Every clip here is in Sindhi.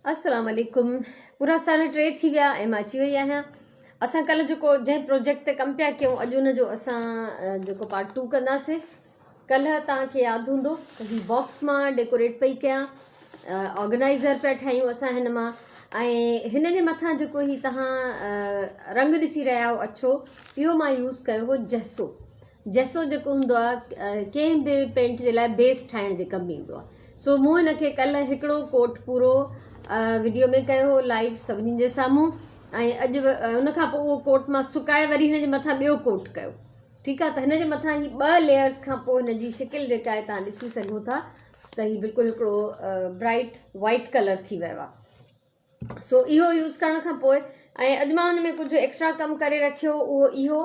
السلام عليڪم پورا ساڍا ٽي ٿي ويا ۽ مان اچي وئي آهيان اسان ڪلهه جيڪو جنهن پروجيڪٽ تي ڪم پيا ڪيون اڄ ان جو اسان جيڪو پارٽ ٽو ڪنداسين ڪلهه توهان کي ياد هوندو ته هي باڪس مان ڊيڪوريٽ پئي ڪيان آرگنائزر پيا ٺاهيون اسان هن مان ۽ هن جي مٿان جيڪو هي توهان رنگ ڏسي رهيا آهيو اڇو اهو مان يوز ڪيو هو جيسو جيسو جيڪو هوندو آهي ڪنهن به پينٽ جي لاء بيس ٺاهڻ جي ڪم ايندو آهي سو مون هن کي ڪلهه هڪڙو ڪوٽ پورو وڊيو ۾ ڪيو هو لائيو سڀني جي سامهون ۽ اڄ ان کان پوء اهو ڪوٽ مان سڪائي وري هن جي مٿان ٻيو ڪوٽ ڪيو ٺيڪ آهي ته هن جي مٿان هي ٻه ليئرس کان پوء هن جي شڪل جيڪا آهي تان ڏسي سگهو ٿا ته هي بلڪل هڪڙو برائٽ وائٽ ڪلر ٿي ويو آهي سو اهو يوز ڪرڻ کان پوء ۽ اڄ مان هن ۾ ڪجهه ايڪسٽرا ڪم ڪري رکيو اهو اهو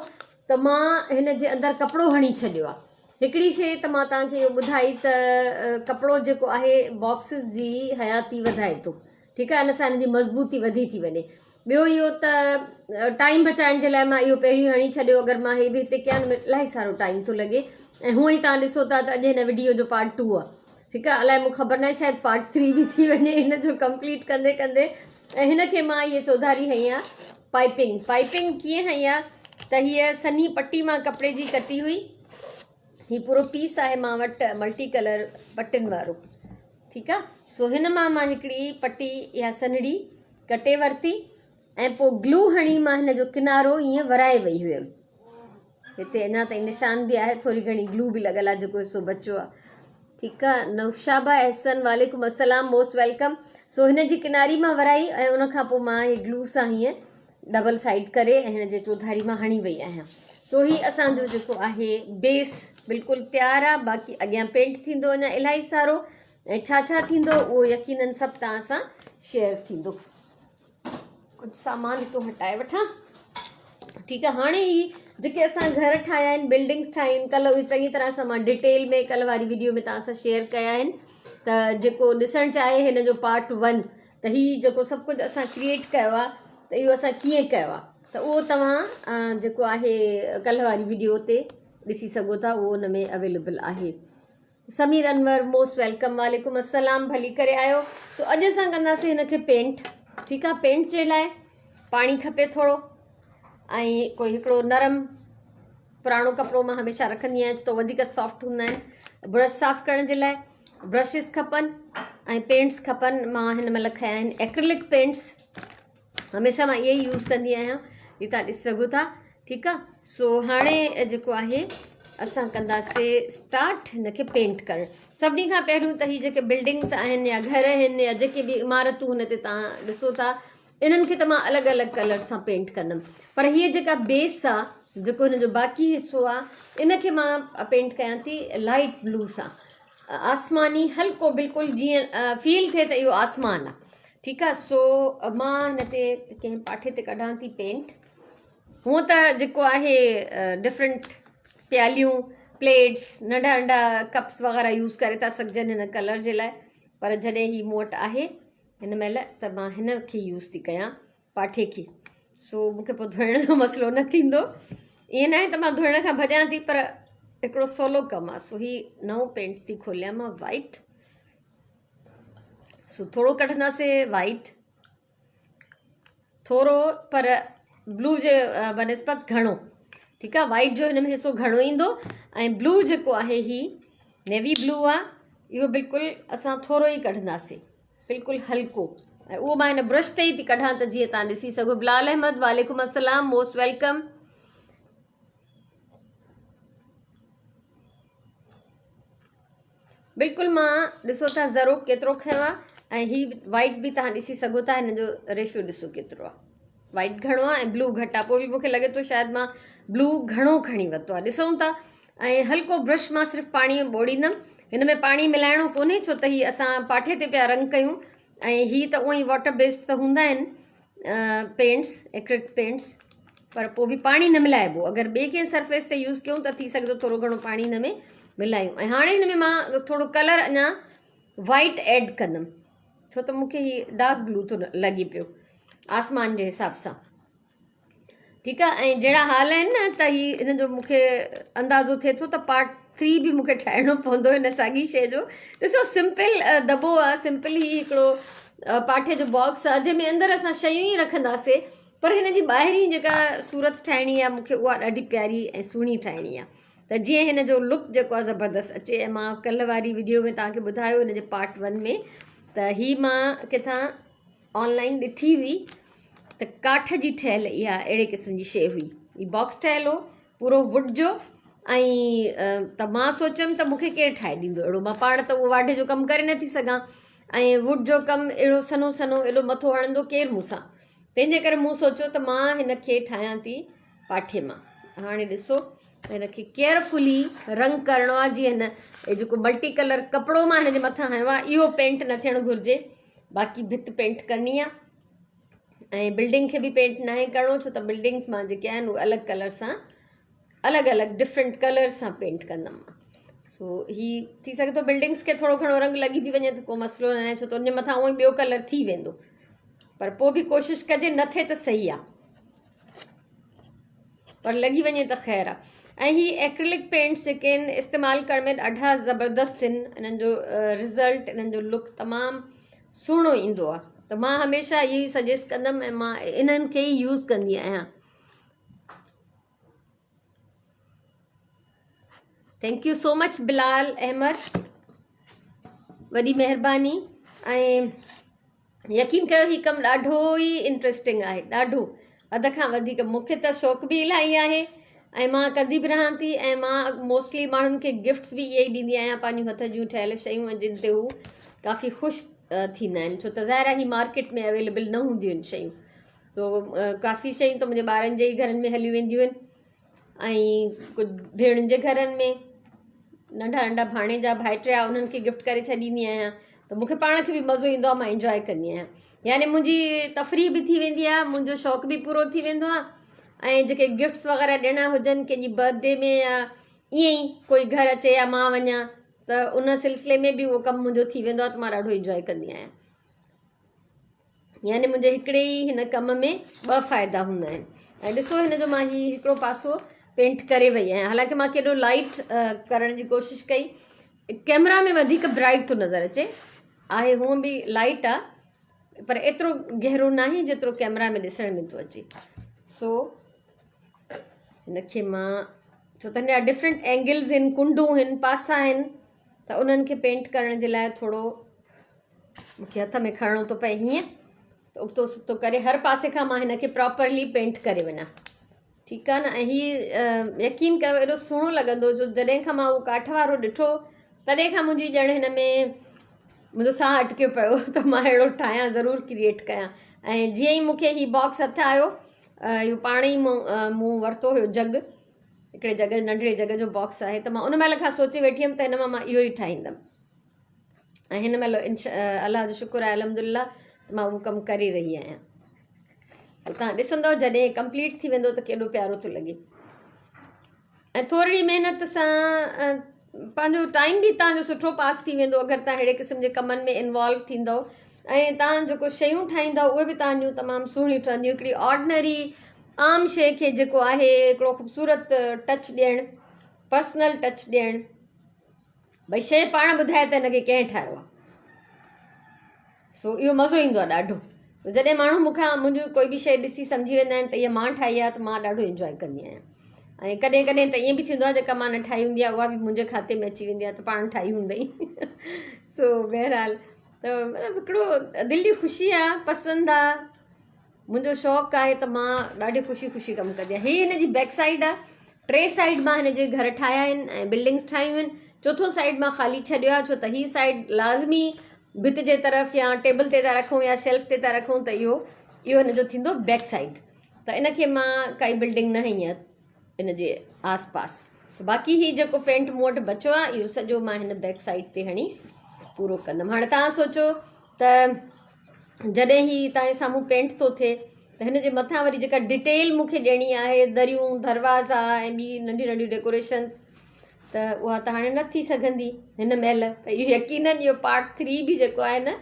ته مان هن جي اندر ڪپڙو هڻي ڇڏيو آهي هڪڙي شي ته مان توهان کي اهو ٻڌائي ته ڪپڙو جيڪو آهي باڪسز جي حياتي وڌائي ٿو ٺيڪ آهي ان سان هن جي مضبوطي وڌي ٿي وڃي ٻيو اهو ته ٽائيم بچائڻ جي لاء مان اهو پهرين هڻي ڇڏيو اگر مان هي به هتي ڪيان الاهي سارو ٽائيم ٿو لڳي ۽ هونئن ئي توهان ڏسو ٿا ته اڄ هن وڊيو جو پارٽ ٽو آهي ٺيڪ آ الائي مون خبر ناهي شايد پارٽ ٿري به ٿي وڃي هن جو ڪمپليٽ ڪندي ڪندي ۽ هن کي مان هيء چوڌاري هنئي آ پائپنگ پائپنگ ڪيئن هنئي آ ته هيء سنهي پٽي مان ڪپڙي جي ڪٽي هئي هي پورو پيس آهي مان وٽ ملٽي ڪلر پٽين وارو ٺيڪ آ سو هن مان مان هڪڙي پٽي اها سنهڙي ڪٽي ورتي ۽ پوء گلو هڻي مان هن جو ڪنارو ائين ورائي وئي هيم هتي اڃا تائين نشان به آهي ٿوري گهڻي گلو به لڳل آهي جيڪو حصو بچيو آهي ٺيڪ آهي نوشابه احسن وعليڪم السلام موسٽ welcome سو هن جي ڪناري مان ورائي ۽ ان کان پوء مان هي گلو سان هيئن ڊبل سائيڊ ڪري ۽ هن جي چوڌاري مان هڻي وئي آهيان سو هي اسان جو جيڪو آهي بيس بلڪل تيار آهي باقي اڳيان پينٽ ٿيندو اڃا الاهي سارو ۽ ڇا ڇا ٿيندو اهو يقينن سڀ توهان سان شيئر ٿيندو ڪجهه سامان هتو هٽائي وٺان ٺيڪ آهي هاڻي هي جيڪي اسان گهر ٺاهيا آهن بلڊنگس ٺاهيون آهن ڪلهه اهي چڱي طرح سان مان ڊيٽيل ۾ ڪلهه واري ويڊيو ۾ توهان سان شيئر ڪيا آهن ته جيڪو ڏسڻ چاهي هن جو پارٽ ون ته هي جيڪو سڀ ڪجهه اسان ڪريئيٽ ڪيو آهي ته اهو اسان ڪيئن ڪيو آهي ته اهو توهان جيڪو آهي ڪلهه واري ويڊيو تي ڏسي سگهو ٿا اهو ان ۾ اويليبل آهي سمير انور موسٽ welcome وعليڪم السلام ڀلي ڪري آيو سو اڄ اسان ڪنداسين هن کي پينٽ ٺيڪ آ پينٽ جي لاء پاڻي کپي ٿورو ۽ ڪوئي هڪڙو نرم پراڻو ڪپڙو مان هميشه رکندي آهيان ڇو ته وڌيڪ سافٽ هوندا آهن برش صاف ڪرڻ جي لاء برشز کپن ۽ پينٽس کپن مان هن مهل کنيا آهن ايڪرلڪ پينٽس هميشه مان اهي ئي يوز ڪندي آهيان هي تان ڏسي سگهو ٿا ٺيڪ آ سو هاڻي جيڪو آهي اسان ڪنداسي اسٽارٽ هن کي پينٽ ڪرڻ سڀني کان پهريون ته هي جيڪي بلڊنگس آهن يا گهر آهن يا جيڪي به عمارتون هن تي تان ڏسو ٿا انهن کي ته مان الڳ الڳ ڪلر سان پينٽ ڪندم پر هي جيڪا بيس آ جيڪو هن جو باقي حصو آ ان کي مان پينٽ ڪيان ٿي لائٽ بلو سان آسماني هلڪو بلڪل جيئن فيل ٿئي ته اهو آسمان آ ٺيڪ آ سو مان هن تي ڪنهن پاٺي تي ڪڍان ٿي پينٽ هونء ته جيڪو آهي ڊفرنٽ پياليون پليٽس ننڍا ننڍا ڪپس وغيره يوز ڪري ٿا سگهجن هن ڪلر جي لاء پر جڏهن هي مون وٽ آهي هن مهل ته مان هن کي يوز ٿي ڪيان پاٺي کي سو مون کي پوء ڌوئڻ جو مسئلو نه ٿيندو ائين ناهي ته مان ڌوئڻ کان ڀڄان ٿي پر هڪڙو سولو ڪم آهي سو هي نئون پينٽ ٿي کوليان مان وائٽ سو ٿورو ڪڍنداسي وائٽ ٿورو پر بلو جي بنسبت گهڻو ٺيڪ آهي وائٽ جو هن ۾ حصو گهڻو ايندو ۽ بلو جيڪو آهي هي نيوي بلو آهي اهو بلڪل اسان ٿورو ئي ڪڍنداسي بلڪل هلڪو ۽ اهو مان هن برش تي ئي ٿي ڪڍان ته جيئن تان ڏسي سگهو بلال احمد وعليڪم السلام موسٽ welcome بلڪل مان ڏسو ٿا ذرو ڪيترو کنيو آهي ۽ هي وائٽ به تهان ڏسي سگهو ٿا هن جو ريشو ڏسو ڪيترو آهي وائٽ گهڻو آهي ۽ بلو گهٽ آهي پوء به مونکي لڳي ٿو شايد مان بلو گهڻو کڻي ورتو آهي ڏسون ٿا ۽ هلڪو برش مان صرف پاڻي ۾ ٻوڙيندم هن ۾ پاڻي ملائڻو ڪونهي ڇو ته هي اسان پاٺي تي پيا رنگ ڪيون ۽ هي ته اونئي واٽر بيسڊ ته هوندا آهن پينٽس ايڪرلڪ پينٽس پر پوء به پاڻي نه ملائبو اگر ٻئي ڪنهن سرفيس تي يوز ڪيون ته ٿي سگهي ٿو ٿورو گهڻو پاڻي هن ۾ ملايون ۽ هاڻي هن ۾ مان ٿورو ڪلر اڃا وائٽ ايڊ ڪندم ڇو ته مونکي هي ڊارڪ بلو ٿو لڳي پيو آسمان جي حساب سان ٺيڪ آ ۽ جهڙا حال آهن نه ته هي ان جو مونکي اندازو ٿئي ٿو ته پارٽ ٿري به مونکي ٺاهڻو پوندو هن ساڳي شيء جو ڏسو سمپل دٻو آ سمپل هي هڪڙو پاٺي جو باڪس آهي جنهن ۾ اندر اسان شيون ئي رکنداسي پر هن جي ٻاهرين جيڪا صورت ٺاهڻي آهي مونکي اها ڏاڍي پياري ۽ سهڻي ٺاهڻي آهي ته جيئن هن جو لڪ جيڪو آهي زبردست اچي ۽ مان ڪلهه واري وڊيو ۾ توهان کي ٻڌايو هن جي پارٽ ون ۾ ته هي مان ڪٿان آن لائن ڏٺي هئي ته ڪاٺ جي ٺهيل اها اهڙي قسم جي شيء هئي هي باڪس ٺهيل هو پورو ووڊ جو ۽ ته مان سوچيم ته مونکي ڪير ٺاهي ڏيندو اهڙو مان پاڻ ته اهو واڍي جو ڪم ڪري نٿي سگهان ۽ ووڊ جو ڪم اهڙو سنهو سنهو ايڏو مٿو هڻندو ڪير مون سان تنهن جي ڪري مون سوچيو ته مان هن کي ٺاهيان ٿي پاٺي مان هاڻي ڏسو هن کي ڪيئرفلي رنگ ڪرڻو آهي جيئن هن جيڪو ملٽي ڪلر ڪپڙو مان هن جي مٿان هنيو آهي اهو پينٽ نه ٿيڻ گهرجي باقي ڀت پينٽ ڪرڻي آ ۽ بلڊنگ کي به پينٽ ناهي ڪرڻو ڇو ته بلڊنگس مان جيڪي آهن اهي الڳ ڪلر سان الڳ الڳ ڊفرنٽ ڪلر سان پينٽ ڪندم مان سو هي ٿي سگهي ٿو بلڊنگس کي ٿورو گهڻو رنگ لڳي به وڃي ته ڪو مسئلو نه آهي ڇو ته ان جي مٿان اونئي ٻيو ڪلر ٿي ويندو پر پوء به ڪوشش ڪجي نه ٿئي ته صحيح آ پر لڳي وڃي ته خير آ ۽ هي ايڪريلڪ پينٽس جيڪي آهن استعمال ڪرڻ ۾ ڏاڍا زبردست آهن انهن جو رزلٽ انهن جو لڪ تمام سهڻو ايندو آ ته مان هميشه اهو ئي سجيسٽ ڪندم ۽ مان انهن کي ئي يوز ڪندي آهيان thank you so much Bilal Ahmed وڏي مهرباني ۽ يقين ڪيو هي ڪم ڏاڍو ئي انٽريسٽنگ آهي ڏاڍو حد کان وڌيڪ مونکي ته شوق به الاهي آهي ۽ مان ڪندي به رهان ٿي ۽ مان موسٽلي ماڻهن کي گفٽس به اهي ئي ڏيندي آهيان پنهنجون هٿ جون ٺهيل شيون ۽ جن تي هو ڪافي خوش ٿيندا آهن ڇو ته ظاهر آهي هي مارڪيٽ ۾ اويليبل نه هونديون آهن شيون تو ڪافي شيون ته منهنجي ٻارن جي ئي گهرن ۾ هليون وينديون آهن ۽ ڪجهه ڀيڻن جي گهرن ۾ ننڍا ننڍا ڀاڻيجا ڀائٽيا انهن کي گفٽ ڪري ڇڏيندي آهيان ته مونکي پاڻ کي به مزو ايندو آهي مان انجواء ڪندي آهيان يعني منهنجي تفريح به ٿي ويندي آهي منهنجو شوق به پورو ٿي ويندو آهي ۽ جيڪي گفٽس وغيره ڏيڻا هجن ڪنهن جي برٿ ڊي ۾ يا ائين ئي ڪوئي گهر اچي يا مان وڃان ته ان سلسلي ۾ به اهو ڪم منهنجو ٿي ويندو آهي ته مان ڏاڍو انجواء ڪندي آهيان يعني منهنجي هڪڙي ئي هن ڪم ۾ ٻه فائدا هوندا آهن ۽ ڏسو هن جو مان هي هڪڙو پاسو پينٽ ڪري وئي آهيان حالانڪه مان ڪيڏو لائٽ ڪرڻ جي ڪوشش ڪئي ڪيمرا ۾ وڌيڪ برائٽ ٿو نظر اچي آهي هونء به لائٽ آ پر ايترو گهرو ناهي جيترو ڪيمرا ۾ ڏسڻ ۾ ٿو اچي سو هن کي مان ڇو ته هن جا ڊفرنٽ اينگلز آهن ڪنڊون آهن پاسا آهن ته انهن کي پينٽ ڪرڻ جي لاء ٿورو مون کي هٿ ۾ کڻڻو ٿو پئي هيئن ته ابتو سبتو ڪري هر پاسي کان مان هن کي پراپرلي پينٽ ڪري وڃان ٺيڪ آ نه ۽ هي يقين ڪيو ايڏو سهڻو لڳندو جو جڏهن کان مان اهو ڪاٺ وارو ڏٺو تڏهن کان منهنجي ڄڻ هن ۾ منهنجو ساهه اٽڪيو پيو ته مان اهڙو ٺاهيان ضرور ڪريئيٽ ڪيان ۽ جيئن ئي مون کي هي باڪس هٿ آيو اهو پاڻ ئي مون ورتو هيو جڳ هڪڙي جڳ ننڍڙي جڳ جو باڪس آهي ته مان ان مهل کان سوچي ويٺي هيم ته هن مان مان اهو ئي ٺاهيندم ۽ هن مهل انشاء الله جو شڪر آهي الحمد لله ته مان اهو ڪم ڪري رهي آهيان سو تان ڏسندو جڏهن ڪمپليٽ ٿي ويندو ته ڪيڏو پيارو ٿو لڳي ۽ ٿورڙي محنت سان پنهنجو ٽائيم به تان جو سٺو پاس ٿي ويندو اگر تان اهڙي قسم جي ڪمن ۾ انوالو ٿيندو ۽ تان جيڪو شيون ٺاهيندو اهي به تان جون تمام سهڻيون ٺهنديون هڪڙي آرڊنري عام شيء کي جيڪو آهي هڪڙو خوبصورت ٽچ ڏيڻ پرسنل ٽچ ڏيڻ ڀئي شيء پاڻ ٻڌائي ته هن کي ڪنهن ٺاهيو آهي سو اهو مزو ايندو آهي ڏاڍو جڏهن ماڻهو مون کان منهنجي ڪوئي به شيء ڏسي سمجهي ويندا آهن ته اها مان ٺاهي آهي ته مان ڏاڍو انجواء ڪندي آهيان ۽ ڪڏهن ڪڏهن ته ائين به ٿيندو آهي جيڪا مان نه ٺاهي هوندي آهي اها به منهنجي کاتي ۾ اچي ويندي آهي ته پاڻ ٺاهي هوندئي سو بهرحال ته مطلب هڪڙو دل جي خوشي آهي پسند آهي منهنجو شوق آهي ته مان ڏاڍي خوشي خوشي ڪم ڪندي آهيان هي هن جي بيڪ سائيڊ آهي ٽي سائيڊ مان هن جي گهر ٺاهيا آهن ۽ بلڊنگس ٺاهيون آهن چوٿون سائيڊ مان خالي ڇڏيو آهي ڇو ته هي سائيڊ لازمي ڀت جي طرف يا ٽيبل تي ٿا رکون يا شيلف تي ٿا رکون ته اهو اهو هن جو ٿيندو بيڪ سائيڊ ته ان کي مان ڪائي بلڊنگ نه هنئي آهي ان جي آس پاس باقي هي جيڪو پينٽ مون وٽ بچو آهي اهو سڄو مان هن بيڪ سائيڊ تي هڻي پورو ڪندم هاڻي تان سوچو ته جڏهن هي توهان جي سامهون پينٽ ٿو ٿئي ته هن جي مٿان وري جيڪا ڊيٽيل مون کي ڏيڻي آهي دريون دروازا ۽ ٻي ننڍيون ننڍيون ڊيڪوريشنس ته اها ته هاڻي نه ٿي سگهندي هن مهل ته اهو يقينن اهو پارٽ ٿري به جيڪو آهي نه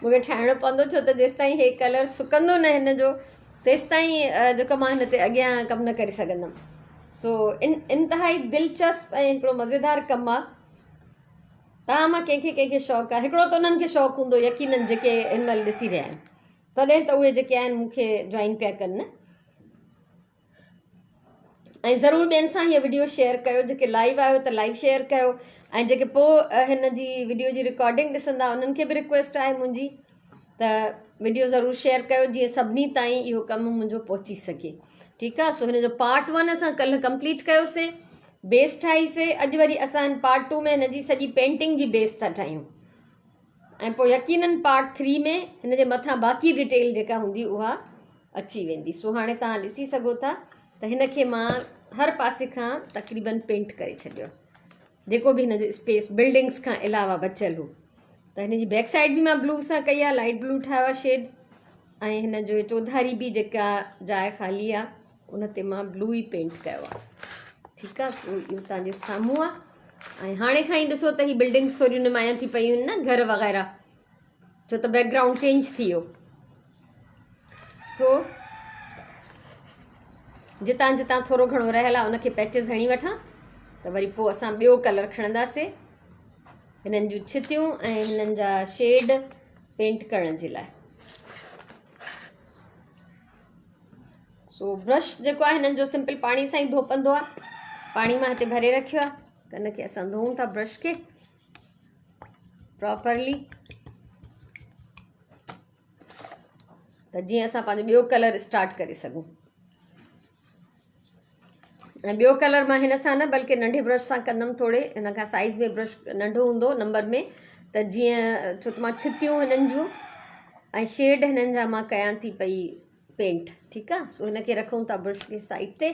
مون کي ٺاهڻو پوندو ڇو ته جيستائين هي ڪلر سڪندو نه هن جو تيستائين جيڪو مان هن تي اڳيان ڪم نه ڪري سگهندم سو ان انتهائي دلچسپ ۽ هڪڙو مزيدار ڪم آهي. توهان مان ڪنهن کي ڪنهن کي شوق آهي؟ هڪڙو ته انهن کي شوق هوندو يقينن جيڪي هن مهل ڏسي رهيا آهن تڏهن ته اهي جيڪي آهن مون کي جوائن پيا ڪن نه. ۽ ضرور ٻين سان هيء وڊيو شيئر ڪيو جيڪي لائيو آهيو ته لائيو شيئر ڪيو ۽ جيڪي پوء هن جي وڊيو جي رڪارڊنگ ڏسندا انهن کي به رڪويسٽ آهي منهنجي ته وڊيو ضرور شيئر ڪيو جيئن سڀني تائين اهو ڪم منهنجو پهچي سگهي ٺيڪ آهي سو هن جو پارٽ ون اسان ڪلهه ڪمپليٽ ڪيوسي بيس ٺاهيسي اڄ وري اسان هن پارٽ ٽو ۾ هن جي سڄي پينٽنگ جي بيس ٿا ٺاهيون ۽ پوء يقينن پارٽ ٿري ۾ هن جي مٿان باقي ڊيٽيل جيڪا هوندي اها اچي ويندي. سو هاڻي توهان ڏسي سگهو ٿا ته هن کي مان هر پاسي کان تقريبن پينٽ ڪري ڇڏيو جيڪو به هن جو اسپيس بلڊنگس کان علاوه بچيل هو ته هن جي بيڪ سائيڊ به مان بلو سان ڪئي آهي لائٽ بلو ٺاهيو آهي شيڊ ۽ هن جو چوڌاري به جيڪا جاء خالي آهي ان تي مان بلو ئي پينٽ ڪيو آهي ٺيڪ آهي سو اهو توهان جي سامهون آهي ۽ هاڻي کان ئي ڏسو ته هي بلڊنگس ٿوريون نمايان ٿي پيون آهن نه گهر وغيره ڇو ته بيڪ گرائونڊ چينج ٿي ويو سو جتان جتان ٿورو گهڻو رهيل آهي ان کي پيچز هڻي وٺان ته وري پوء اسان ٻيو ڪلر کڻنداسي هنن جون ڇتيون ۽ هنن جا شيڊ پينٽ ڪرڻ جي لاء سو برش جيڪو آهي هنن جو سمپل پاڻي سان ئي ڌوپندو آهي پاڻي مان هتي ڀري رکيو آهي ته هن کي اسان ڌوئون ٿا برش کي پراپرلي ته جيئن اسان پنهنجو ٻيو ڪلر اسٽارٽ ڪري سگهون ۽ ٻيو ڪلر مان هن سان نه بلڪه ننڍي برش سان ڪندم ٿوري هن کان سائيز ۾ برش ننڍو هوندو نمبر ۾ ته جيئن ڇو ته مان ڇتيون هنن جون ۽ شيڊ هنن جا مان ڪيان ٿي پئي پينٽ ٺيڪ آ سو هن کي رکون ٿا برش کي سائيڊ تي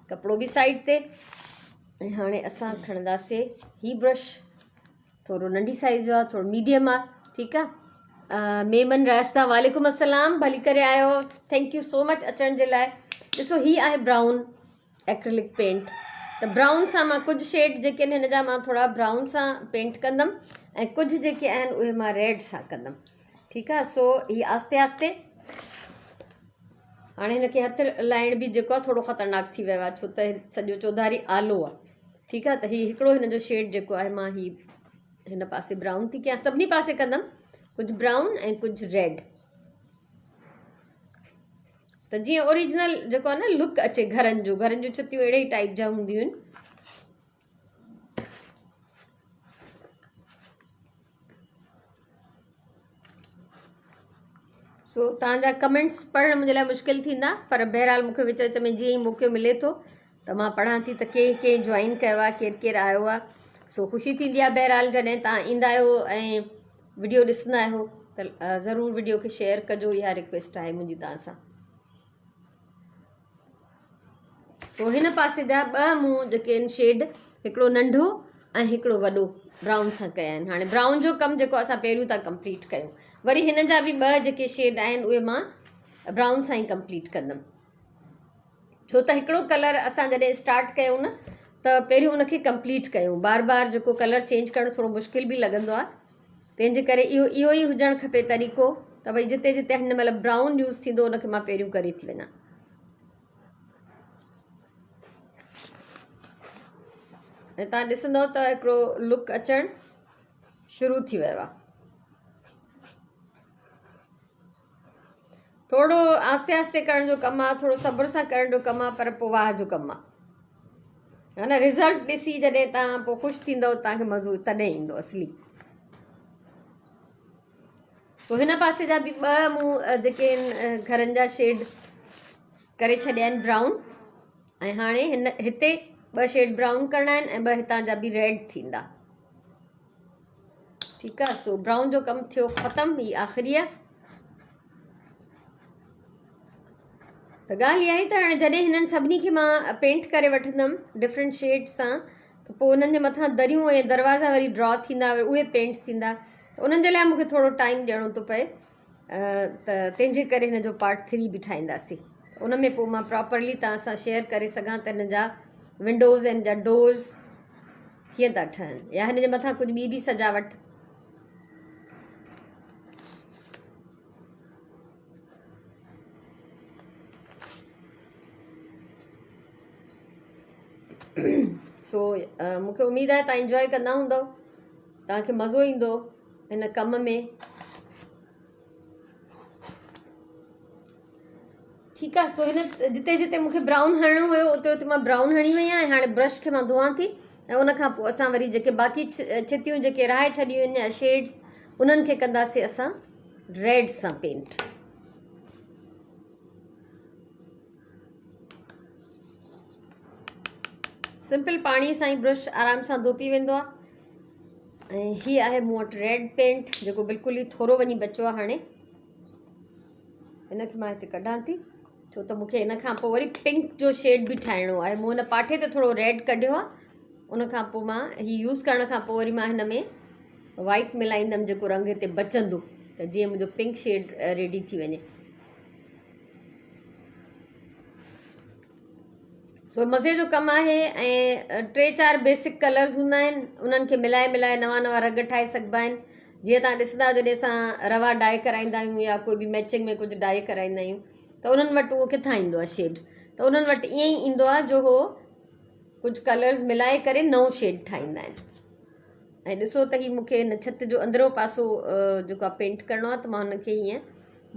ڪپڙو به سائيڊ تي ۽ هاڻي اسان کڻنداسي هي برش ٿورو ننڍي سائيز جو آ ٿورو ميڊيم آ ٺيڪ آ ميمن راشده وعليڪم السلام ڀلي ڪري آيو thank you so مچ اچڻ جي لاء ڏسو هي آهي برائون ايڪريلڪ پينٽ ته برائون سان مان ڪجهه شيڊ جيڪي آهن هن جا مان ٿورا برائون سان پينٽ ڪندم ۽ ڪجهه جيڪي آهن اهي مان ريڊ سان ڪندم ٺيڪ آ سو هي آهستي آهستي هاڻي هن کي هٿ لائڻ به جيڪو آهي ٿورو خطرناڪ ٿي ويو آهي ڇو ته سڄو چوڌاري آلو آهي ٺيڪ آهي ته هي هڪڙو هن جو شيڊ جيڪو آهي مان هي هن پاسي برائون ٿي ڪيان سڀني پاسي ڪندم ڪجهه برائون ۽ ڪجهه ريڊ ته جيئن اوريجنل جيڪو آهي نه لڪ اچي گهرن جو گهرن جون ڇتيون اهڙي ئي ٽائپ جا هونديون آهن سو توهان جا ڪمينٽس پڙهڻ منهنجي لاء مشڪل ٿيندا پر بهرحال مونکي وچ وچ ۾ جيئن ئي موقعو ملي ٿو ته مان پڙهان ٿي ته ڪنهن ڪنهن جوائن ڪيو آهي ڪير ڪير آيو آهي سو خوشي ٿيندي آهي بهرحال جڏهن توهان ايندا آهيو ۽ وڊيو ڏسندا آهيو ته ضرور وڊيو کي شيئر ڪجو اها رڪويسٽ آهي منهنجي توهان سان سو هن پاسي جا ٻه مون جيڪي آهن شيڊ هڪڙو ننڍو ۽ هڪڙو وڏو برائون سان ڪيا آهن هاڻي برائون جو ڪم جيڪو اسان پهريون ٿا ڪمپليٽ ڪيون وري هن جا به ٻه جيڪي شيڊ آهن اهي مان برائون سان ئي ڪمپليٽ ڪندم ڇو ته هڪڙو ڪلر اسان جڏهن اسٽارٽ ڪيون نه ته پهريون ان کي ڪمپليٽ ڪيون بار بار جيڪو ڪلر چينج ڪرڻ ٿورو مشڪل به لڳندو آهي تنهن جي ڪري اهو اهو ئي هجڻ کپي طريقو ته ڀئي جتي جتي هن مهل برائون يوز ٿيندو ان کي مان پهريون ڪري ٿي وڃان ۽ تان ڏسندو ته هڪڙو لڪ اچڻ شروع ٿي ويو آهي ٿورو آهستي آهستي ڪرڻ جو ڪم آهي ٿورو صبر سان ڪرڻ جو ڪم آهي پر پوء واهه جو ڪم آهي ها نه رزلٽ ڏسي جڏهن تان پوء خوش ٿيندو تان کي مزو تڏهن ايندو اصلي سو هن پاسي جا به ٻه مون جيڪي آهن گهرن جا شيڊ ڪري ڇڏيا آهن برائون ۽ هاڻي هن هتي ٻه شيڊ برائون ڪرڻا آهن ۽ ٻه هتان جا به ريڊ ٿيندا ٺيڪ آ سو برائون جو ڪم ٿيو ختم هي آخري آ ته ڳالهه اها آهي ته هاڻي جڏهن هنن سڀني کي مان پينٽ ڪري وٺندم ڊفرنٽ شيڊ سان ته پوء انهن جي مٿان دريون ۽ دروازا وري ڊرا ٿيندا اهي پينٽ ٿيندا ته انهن جي لاء مونکي ٿورو ٽائيم ڏيڻو ٿو پئي ته تنهن جي ڪري هن جو پارٽ ٿري به ٺاهينداسين ان ۾ پوء مان پراپرلي توهان سان شيئر ڪري سگهان ته هن جا ونڊوز ۽ هن جا ڊورز ڪيئن ٿا ٺهن يا هن جي مٿان ڪجهه ٻي به سجاوٽ سو مونکي اميد آهي توهان انجوائي ڪندا هوندو. توهان کي مزو ايندو هن ڪم ۾. ٺيڪ آ سو هن جتي جتي مونکي برائون هڻڻو هيو اتي اتي مان برائون هڻي وئي آهيان هاڻي برش کي مان ڌوئان ٿي ۽ ان کان پوء اسان وري جيڪي باقي ڇتيون جيڪي رهائي ڇڏيون آهن يا شيڊس انهن کي ڪنداسي اسان ريڊ سان پينٽ. سمپل پاڻي سان ئي برش آرام سان ڌوپي ويندو آهي ۽ هي آهي مون وٽ ريڊ پينٽ جيڪو بلڪل ئي ٿورو وڃي بچيو آهي هاڻي هن کي مان هتي ڪڍان ٿي ڇو ته مونکي هن کان پوء وري پنڪ جو شيڊ به ٺاهڻو آهي مون هن پاٺي تي ٿورو ريڊ ڪڍيو آهي ان کان پوء مان هي يوز ڪرڻ کان پوء وري مان هن ۾ وائٽ ملائيندم جيڪو رنگ هتي بچندو ته جيئن منهنجو پنڪ شيڊ ريڊي ٿي وڃي سو مزي جو ڪم آهي ۽ ٽي چار بيسڪ ڪلرز هوندا آهن انهن کي ملائي ملائي نوان نوان رنگ ٺاهي سگهبا آهن جيئن تان ڏسندا آهيو جڏهن اسان روا ڊائي ڪرائيندا آهيون يا ڪوئي به ميچنگ ۾ ڪجهه ڊائي ڪرائيندا آهيون ته انهن وٽ اهو ڪٿان ايندو آهي شيڊ ته انهن وٽ ائين ئي ايندو آهي جو هو ڪجهه ڪلرز ملائي ڪري نئون شيڊ ٺاهيندا آهن ۽ ڏسو ته هي مونکي هن ڇت جو اندرو پاسو جيڪو آهي پينٽ ڪرڻو آهي ته مان هن کي هيئن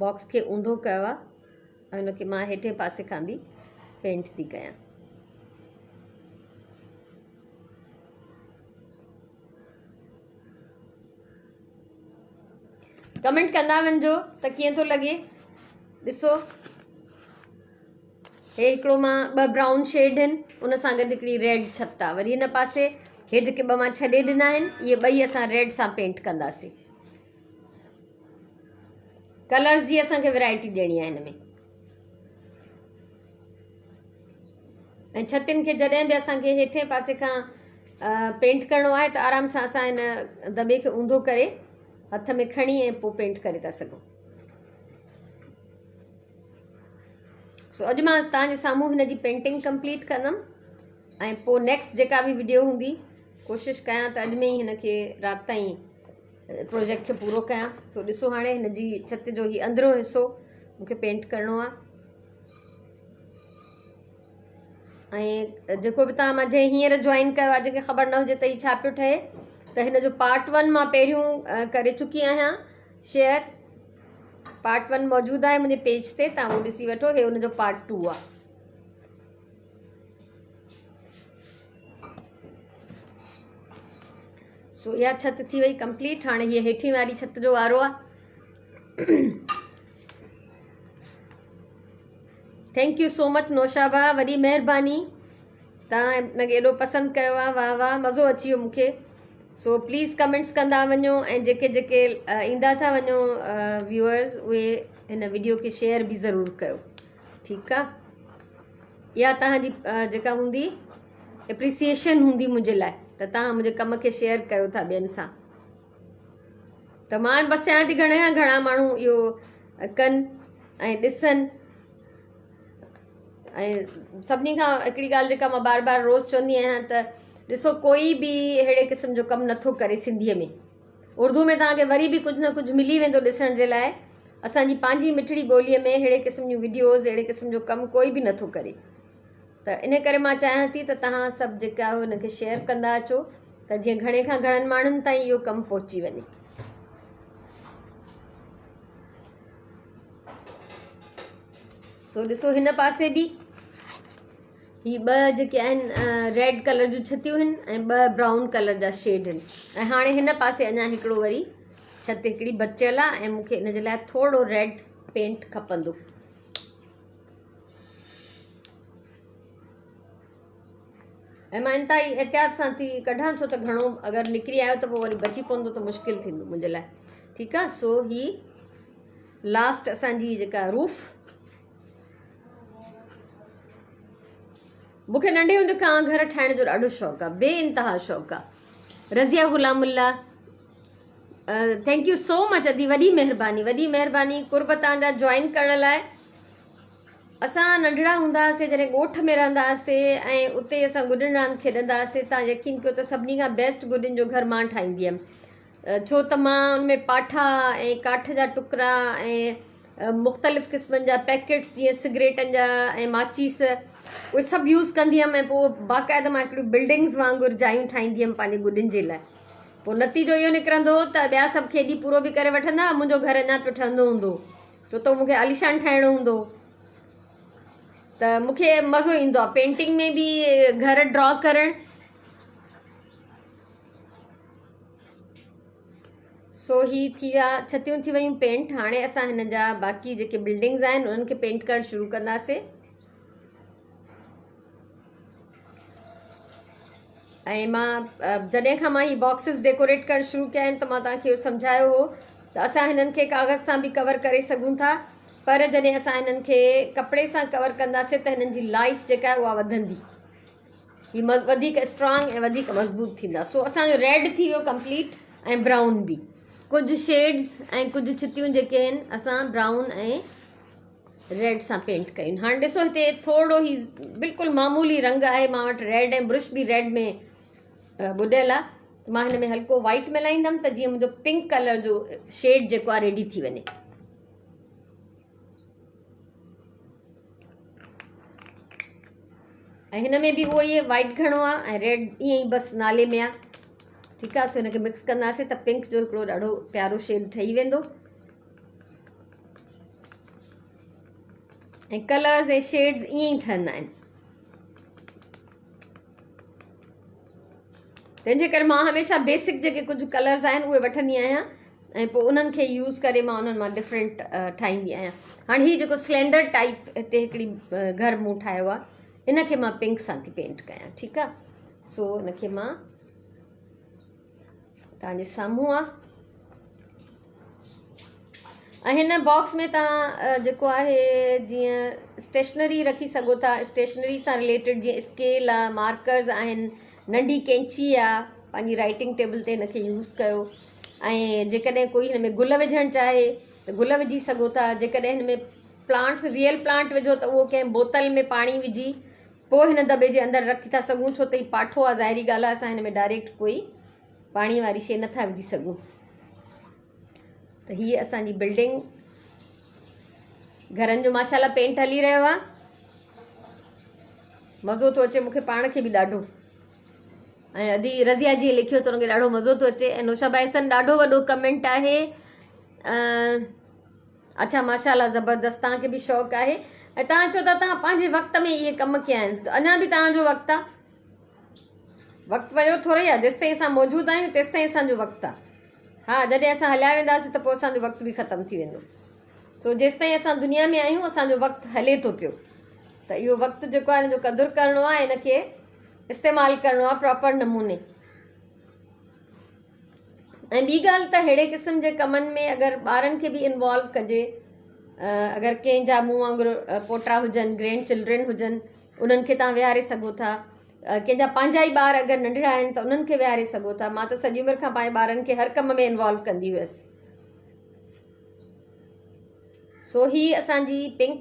باڪس کي اونڌو ڪيو آهي ۽ ان کي مان هيٺين پاسي کان به پينٽ ٿي ڪيان. ڪمينٽ ڪندا وڃجو ته ڪيئن ٿو لڳي ڏسو هي هڪڙو مان ٻه برائون شيڊ آهن ان سان گڏ هڪڙي ريڊ ڇت آهي وري هن پاسي هي جيڪي ٻه مان ڇڏي ڏنا آهن اهي ٻئي اسان ريڊ سان پينٽ ڪنداسين ڪلرز جي اسان کي ورائٽي ڏيڻي آهي هن ۾ ۽ ڇتين کي جڏهن به اسان کي هيٺين پاسي کان پينٽ ڪرڻو آهي ته آرام سان اسان هن دٻي کي اونڌو ڪري هٿ ۾ کڻي ۽ پوء پينٽ ڪري ٿا سگهون سو اڄ مان توهان جي سامهون هن جي پينٽنگ ڪمپليٽ ڪندم ۽ پوء نيڪسٽ جيڪا به وڊيو هوندي ڪوشش ڪيان ته اڄ ۾ ئي هن کي رات تائين پروجيڪٽ کي پورو ڪيان سو ڏسو هاڻي هن جي ڇت جو هي اندرو حصو مونکي پينٽ ڪرڻو آهي ۽ جيڪو به توهان مان جنهن هينئر جوائن ڪيو آهي جنهن کي خبر نه هجي ته هي ڇا پيو ٺهي ته هن جو پارٽ ون مان پهريون ڪري چڪي آهيان شيئر پارٽ ون موجود آهي منهنجي پيج تي توهان اهو ڏسي وٺو هي ان جو پارٽ ٽو آهي سو اها ڇت ٿي وئي ڪمپليٽ هاڻي هيء هيٺين واري ڇت جو وارو آ thank you so much Naushaba وڏي مهرباني تان ان کي ايڏو پسند ڪيو آ واهه واهه مزو اچي ويو مونکي سو پليز ڪمينٽس ڪندا وڃو ۽ جيڪي جيڪي ايندا ٿا وڃو ويوئرز اهي هن ويڊيو کي شيئر به ضرور ڪيو ٺيڪ آ اها توهان جي جيڪا هوندي اپريسيئيشن هوندي منهنجي لاء ته توهان منهنجي ڪم کي شيئر ڪيو ٿا ٻين سان ته مان بس چاهيان ٿي گهڻي کان گهڻا ماڻهو اهو ڪن ۽ ڏسن ۽ سڀني کان هڪڙي ڳالهه جيڪا مان بار بار روز چوندي آهيان ته ڏسو ڪوئي به اهڙي قسم جو ڪم نٿو ڪري سنڌيء ۾ اردو ۾ توهان کي وري به ڪجهه نه ڪجهه ملي ويندو ڏسڻ جي لاء اسان جي پنهنجي مٺڙي ٻوليء ۾ اهڙي قسم جون وڊيوز اهڙي قسم جو ڪم ڪوئي به نٿو ڪري ته ان ڪري مان چاهيان ٿي ته توهان سڀ جيڪا آهيو ان کي شيئر ڪندا اچو ته جيئن گهڻي کان گهڻن ماڻهن تائين اهو ڪم پهچي وڃي. سو ڏسو هن پاسي به هي ٻه جيڪي آهن ريڊ ڪلر جون ڇتيون آهن ۽ ٻه برائون ڪلر جا شيڊ آهن ۽ هاڻي هن پاسي اڃا هڪڙو وري ڇت هڪڙي بچيل آهي ۽ مونکي ان جي لاء ٿورو ريڊ پينٽ کپندو. ۽ مان انتهائي احتياط سان ٿي ڪڍان ڇو ته گهڻو اگر نڪري آيو ته پوء وري بچي پوندو ته مشڪل ٿيندو منهنجي لاء ٺيڪ آ سو هي لاسٽ اسان جي جيڪا روف مونکي ننڍي هوندي کان گهر ٺاهڻ جو ڏاڍو شوق آ بي انتها شوق آ Razia Ghulam Ullah thank you so much ادي وڏي مهرباني وڏي مهرباني قرب تان جا جوائن ڪرڻ لاء اسان ننڍڙا هوندا هئاسي جڏهن ڳوٺ ۾ رهندا هئاسي ۽ اتي اسان گڏين راند کيڏندا هئاسي تان يقين ڪيو ته سڀني کان بيسٽ گڏين جو گهر مان ٺاهيندي هيم ڇو ته مان ان ۾ پاٺا ۽ ڪاٺ جا ٽڪرا ۽ مختلف قسمن جا پيڪيٽس جيئن سگريٽن جا ۽ ماچيس اهي سڀ يوز ڪندي هيم ۽ پوء باقاعده مان هڪڙيون بلڊنگز وانگر جايون ٺاهيندي هيم پنهنجي گڏين جي لاء. پوء نتيجو اهو نڪرندو ته ٻيا سڀ کيڏي پورو به ڪري وٺندا، منهنجو گهر اڃا پيو ٺهندو هوندو، ڇو ته مون کي عاليشان ٺاهڻو هوندو. ته مون کي مزو ايندو آهي پينٽنگ ۾ به گهر ڊرا ڪرڻ. سو هي ٿي ويا ڇتيون ٿي ويون پينٽ. هاڻي اسان هن جا باقي جيڪي بلڊنگز آهن انهن کي پينٽ ڪرڻ شروع ڪنداسين. ۽ مان جڏهن کان مان هي باڪسز ڊيڪوريٽ ڪرڻ شروع ڪيا آهن ته مان توهان کي اهو سمجهايو هو ته اسان هنن کي ڪاغذ سان به ڪور ڪري سگهون ٿا، پر جڏهن اسان هنن کي ڪپڙي سان ڪور ڪنداسين ته هنن جي لائف جيڪا آهي اها وڌندي، هي وڌيڪ اسٽرانگ ۽ وڌيڪ مضبوط ٿيندا. سو اسان جو ريڊ ٿي ويو ڪمپليٽ ۽ برائون به ڪجهه شيڊز ۽ ڪجهه ڇتيون جيڪي آهن اسان برائون ۽ ريڊ سان پينٽ ڪيون. هاڻي ڏسو هتي ٿورو هي بلڪل معمولي رنگ آهي مان وٽ ريڊ ۽ برش به ريڊ ۾ ٻڏيل آهي، مان هن ۾ هلڪو وائٽ ملائيندم ته جيئن منهنجو پنڪ ڪلر جو شيڊ جيڪو آهي ريڊي ٿي وڃي. ۽ هن ۾ به اهو ئي وائٽ گهڻو آهي ۽ ريڊ ائين ئي بس نالي ۾ آهي. ٺيڪ آهي، سو هن کي مڪس ڪنداسين ته پنڪ جو هڪڙو ڏاڍو پيارو شيڊ ٺهي ويندو. ۽ ڪلرز ۽ شيڊز ائين ئي ٺهندا آهن، تنهن جي ڪري مان هميشه بيسڪ جيڪي ڪجهه ڪلرز آهن اهي وٺندي آهيان ۽ پوء انهن کي يوز ڪري مان انهن مان ڊفرنٽ ٺاهيندي آهيان. هاڻي هي جيڪو سلينڊر ٽائپ هتي هڪڙي گهر مون ٺاهيو آهي ان کي مان پنڪ سان ٿي پينٽ ڪيان. ٺيڪ آهي، سو ان کي مان توهان جي سامهون آ ۽ هن باڪس ۾ توهان جيڪو آهي جيئن اسٽيشنري رکي سگهو ٿا، اسٽيشنري سان رليٽيڊ جيئن اسڪيل آ، مارڪرز آهن، ننڍي ڪينچي آ، پنهنجي رائٽنگ ٽيبل تي هن کي يوز ڪيو. ۽ جيڪڏهن ڪوئي هن ۾ گل وجهڻ چاهي ته گل وجهي سگهو ٿا. جيڪڏهن هن ۾ پلانٽس ريئل پلانٽ وجهو ته اهو ڪنهن بوتل ۾ پاڻي وجهي پوء هن دٻي جي اندر رکي ٿا سگهون، ڇو ته هي پاٺو آهي، ظاهري ڳالهه آهي اسان هن ۾ ڊائريڪٽ ڪوئي پاڻي واري شيء نٿا وجهي سگهون. ته هي اسان جي بلڊنگ گهرن جو ماشاءالله پينٽ هلي رهيو آهي، مزو ٿو اچي مونکي پاڻ کي به ڏاڍو. ۽ ادي رضيا جي لکيو ته ان کي ڏاڍو مزو ٿو اچي. ۽ نوشا ڀائي ڏاڍو وڏو ڪمينٽ آهي. اڇا ماشاءالله زبردست، توهان کي به شوق آهي ۽ توهان چئو ٿا توهان پنهنجي وقت ۾ اهي ڪم ڪيا آهن، اڃا به توهان جو وقت آهي، وقت ويو ٿورو ئي آهي، جيستائين اسان موجود آهيون تيستائين اسان جو وقت آهي. ها جڏهن اسان هليا وينداسين ته پوء اسان جو وقت به ختم ٿي ويندو. سو جيستائين اسان دنيا ۾ آهيون اسان جو وقت هلي ٿو پيو، ته اهو وقت جيڪو آهي ان جو قدر ڪرڻو آهي، ان کي استعمال ڪرڻو آهي پراپر نموني. ۽ ٻي ڳالهه ته ههڙي قسم جي ڪمن ۾ اگر ٻارن کي به انوالو ڪجي، اگر ڪنهن جا مون وانگر پوٽا هجن، گرينڊ چلڊرين هجن، انهن کي توهان ويهاري سگهو ٿا. ڪنهن جا پنهنجا ئي ٻار اگر ننڍڙا آهن ته انهن کي ويهاري سگهو ٿا. مان ته سڄي عمر کان پنهنجي ٻارن کي هر ڪم ۾ انوالو ڪندي هيس. سو هي اسان جي پنڪ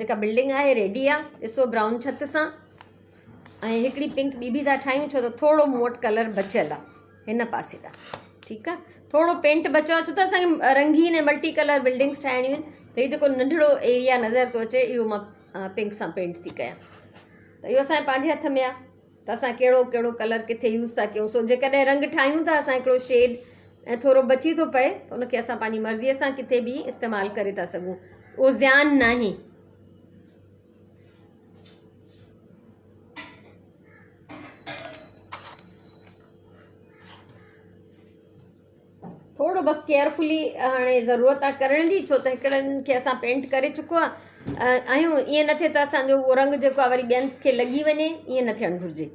جيڪا بلڊنگ آهي ريڊي آهي، ڏسو برائون ڇت سان، ۽ هڪڙي پنڪ ٻي به ٿا ٺاهيون ڇو ته ٿورو مون وٽ ڪلر بچيل آهي هن پاسي ڏانهن. ٺيڪ آهي، ٿورو پينٽ بچيو آهي ڇو ته اسان کي رنگين ۽ ملٽي ڪلر بلڊنگس ٺاهڻيون آهن. ته هي جيڪو ننڍڙو ايريا نظر ٿو اچي اهو مان پنڪ سان پينٽ ٿي ڪيان. ته اهو اسان جي پنهنجي هٿ ۾ آهي ته اسان ڪهڙو ڪهڙو ڪلر ڪٿي يوز ٿا ڪيون. سو جيڪڏهن رنگ ٺاهيون ٿا اسان هڪڙو شيڊ ۽ ٿورو بچي ٿو پئي ته ان کي اسان پنهنجي مرضيء سان ڪٿي به استعمال ڪري ٿا سگهون، اهو زيان ناهي. ٿورو بس ڪيئرفلي هاڻي ضرورت آهي ڪرڻ جي، ڇو ته هڪڙن کي اسان پينٽ ڪري چڪو آهيون، ائين نه ٿئي ته اسان جو اهو رنگ جيڪو آهي وري ٻين کي لڳي وڃي، ائين نه ٿيڻ گهرجي.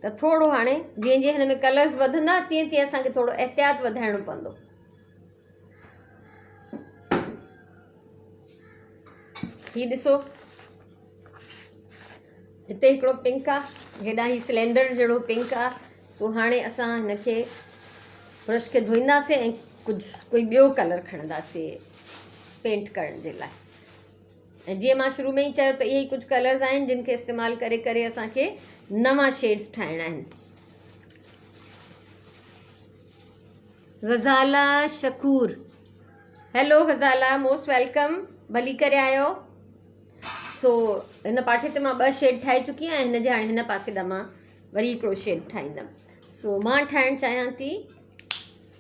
ته ٿورو هاڻي جيئن جيئن هن ۾ ڪلرز وڌندا تيئن تيئن اسان کي ٿورو احتياط وڌائڻو پوندو. هي ڏسو هتي هڪڙو پنڪ آ، هيڏانهن هي سلينڊر جهڙو پنڪ آ. سو هاڻي اسان هن کي برش کي ڌوئينداسين ۽ ڪجهه ڪوئي ٻيو ڪلر کڻنداسين پينٽ ڪرڻ جي لاء. ۽ جيئن مان شروع ۾ ئي چيو ته اهي ئي ڪجهه ڪلرز آهن جن کي استعمال ڪري ڪري اسان کي نوان شيڊز ٺاهڻا آهن. Ghazala Shakoor, hello Ghazala, most welcome, ڀلي ڪري آيو. سو هن پاٺي تي مان ٻه شيڊ ٺاهي چڪي آهيان، هن جي هاڻي هن پاسي ڏانهن مان وري هڪڙو شيڊ ٺاهيندم. سو مان ٺاهڻ چاهيان ٿي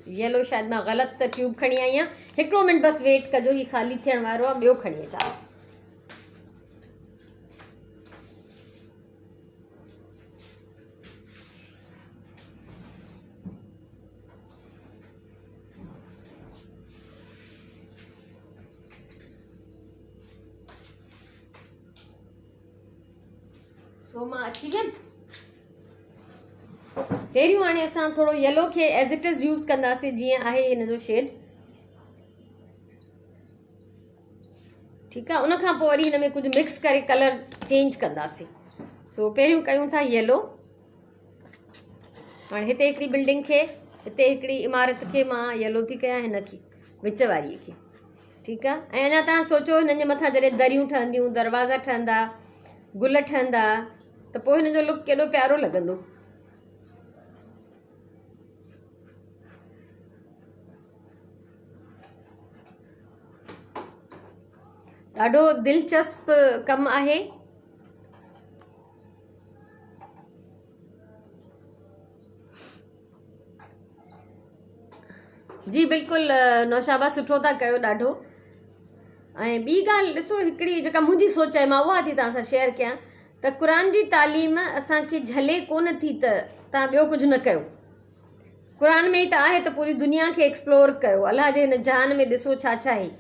يلو شايد مان غلط ٽيوب کڻي آئي آهيان هڪڙو منٽ بس ويٽ ڪجو هي خالي ٿيڻ وارو آهي ٻيو کڻي اچان. سو مان اچي ويم پهريون هاڻي اسان ٿورو يلو کي ايز it is use ڪنداسين جيئن آهي هن جو شيڊ ٺيڪ آهي ان کان پوء وري هن ۾ ڪجهه مڪس ڪري ڪلر چينج ڪنداسين سو پهريون ڪيون ٿا يلو هاڻي هتي هڪڙي بلڊنگ کي هتي هڪڙي عمارت کي مان يلو ٿي ڪيان هن کي وچ واري کي ٺيڪ آ ۽ اڃا تان سوچو هنن جي مٿان جڏهن دريون ٺهنديون دروازا ٺهندا گل ٺهندا ته پوء هن جو لڪ ڪيڏو پيارو لڳندو. ڏاڍو دلچسپ ڪم آهي. جي بلڪل نوشابه سٺو ٿا ڪيو ڏاڍو ۽ ٻي ڳالهه ڏسو هڪڙي جيڪا منهنجي سوچ آهي مان اها ٿي توهان سان شيئر ڪيان ته قرآن جي تعليم اسان کي جهلي ڪونه ٿي ته توهان ٻيو ڪجهه نه ڪيو قرآن ۾ ئي ته آهي ته پوري دنيا کي ايڪسپلور ڪيو الله جي هن جهان ۾ ڏسو ڇا ڇا آهي